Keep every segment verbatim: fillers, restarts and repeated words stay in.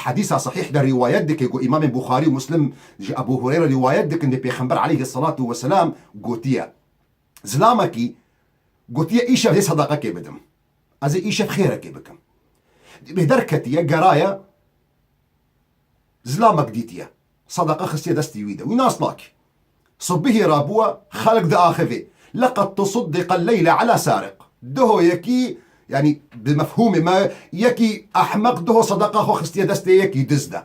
Hedîsa sahîh de rîwayet dike ku Îmamê Buxarî û Muslim ji Ebû Hureyre rîwayet dikin, dê Pêxember aleyhisselatu vesselam gotiye, zilamekî gotiye, îşev hê sedeqekê bidim. Ez ê îşev xêrekê bikim. Dibê derketiye, geraye, zilamek dîtiye. Sedeqe xistiye destê wî de. Wî nas nake. Subihî rabûye, xelk diaxivê. Leqed tusuddiqe leyla ala sariq. Duho yekî, yanî bi mefhûmê me, yekî ehmeq duho sedeqa xwe xistiye destê yekî diz de.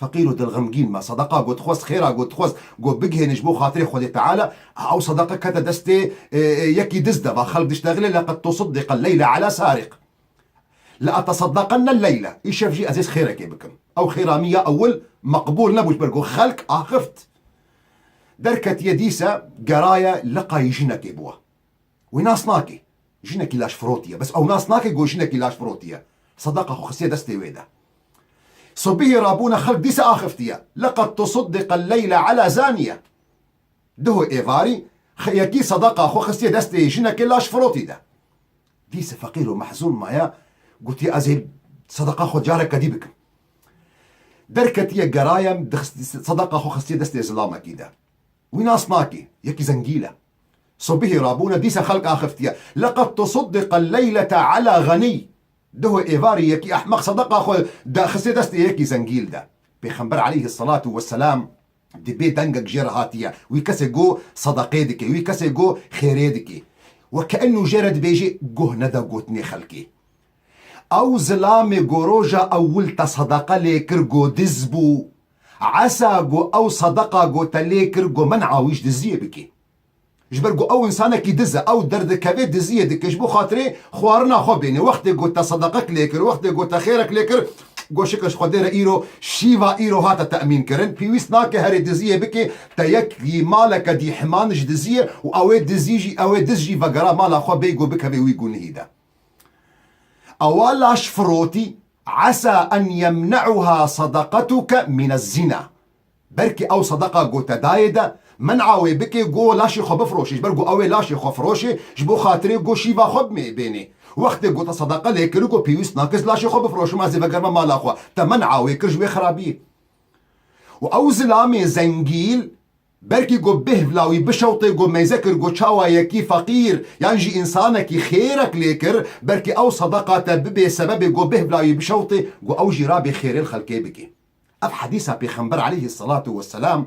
Feqîr û dilxemgîn me. Sedeqa got xwest, xêra got xwest, got bigihêne ji bo xatirê Xwedê Teala, ew sedeqa kete destê, e, e, yekî diz de. Va xelk diştexile, leqed tusuddiqe leyla ala sariq. Le eteseddaqenne leyla. Îşev jî ez ê xêrekê bikim. Ew xêra min ya ewil meqbûl nebû, ji ber ku xelk axift. Derketiye dîse, geraye, leqayî jinekê bûye. Wî nas nake. Jinekî laşfirotiye. Bes ew nas nake ku jinekî laşfirotiye. Sedeqa xwe xistiye destê wê de. Subihî rabûne, xelk dîse axiftiye. Leqed tusuddiqe leyla ala zaniye. Duho êvarî, xe-, yekî sedeqa xwe xistiye destê jinekê laşfirotî de. Dîse feqîr û mehzûn maye, gotiye, ez ê sedeqa xwe careke dî bikim. Derketiye, geraye, dixist-, sedeqa xwe xistiye destê zilamekî de. Wî nas nake, yekî zengîl e. Subihî rabûne, dîse xelk axiftiye. Leqed tusuddiqe leylete ala xenî. Duho êvarî yekî ehmeq sedeqa xwe de xistiye destê yekî zengîl de. Pêxember aleyhisselatu vesselam dibê dengek jê re hatiye. Wî kesê go sedeqê dike, wî kesê go xêrê dike. We keenû jê re dibêjê, guh nede gotinê xelkê. Ew zilamê go roja ewil te sedeqe lê kir go diz bû. Esa go ew sedeqa go te lê kir go men'a wî ji diziyê bike. Ji ber ku ew însanekî diz e, ew derdikeve diziyê dike, ji bo xatirê xwarina xwe bêne. Wextê ku te sedeqek lê kir, wextê ku te xêrek lê kir, go şikir ji Xwedê re îro, şîva îro hate temîn kirin. Pêwîst nake herê diziyê bike, te yekî maleke dî himan ji diziyê û ew ê dizî jî, ew ê diz jî vegera mala xwe bêy ku bikeve wî gunihî de. Ewa laş firotî, esa en yemne'uha sadaqatuke mine zina. Belkî ew sedeqa ku te dayê de, men'a wê bike ku laşê xwe bifiroşê. Ji ber ku ew ê laşê xwe firoşê, ji bo xatirê ku şîva xwe bimê-, bênê. Wextê ku te sedeqa lê kir ku pêwîst nake ez laşê xwe bifiroşim, ez ê vegerime mala xwe. Te men'a wê kir ji wê xerabiyê. Û ew zilamê zengîl, belkî ku bêhvla wî bişewtê ku meyze kir ku çawa yekî feqîr, yan jî însanekî xêrek lê kir, belkî ew sedeqa te bibê sebebê ku bêhvla wî bişewtê, ku ew jî rabê xêrê li xelkê bike. Ev hedîsa Pêxember aleyhisselatu vesselam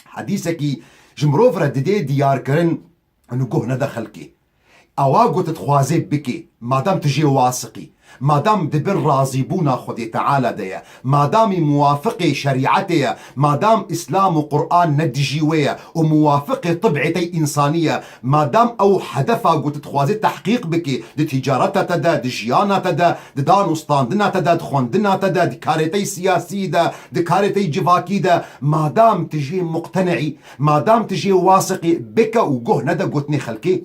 hedîsekî ji mirov re didê diyarkirin, û guh nede xelkê. Ewa ku tu dixwazê bikê, madam tu jê wasiqî, madam di bin razîbûna Xwedê Teala de ye, madamî muwafiqê şerîetê ye, madam Îslam û Quran ne dijî wê ye û muwafiqê tib'ê te însanî ye, madam ew hedefa ku tu dixwazê tehqîq bikê, di tîcareta te de, di jiyana te de, di dan û standina te de, di xwendina te de, di karê te yî siyasî de, di karê te yî civakî de, madam tu jê muqtene'î, madam tu jê wasiqî, bike û guh nede gotinê xelkê.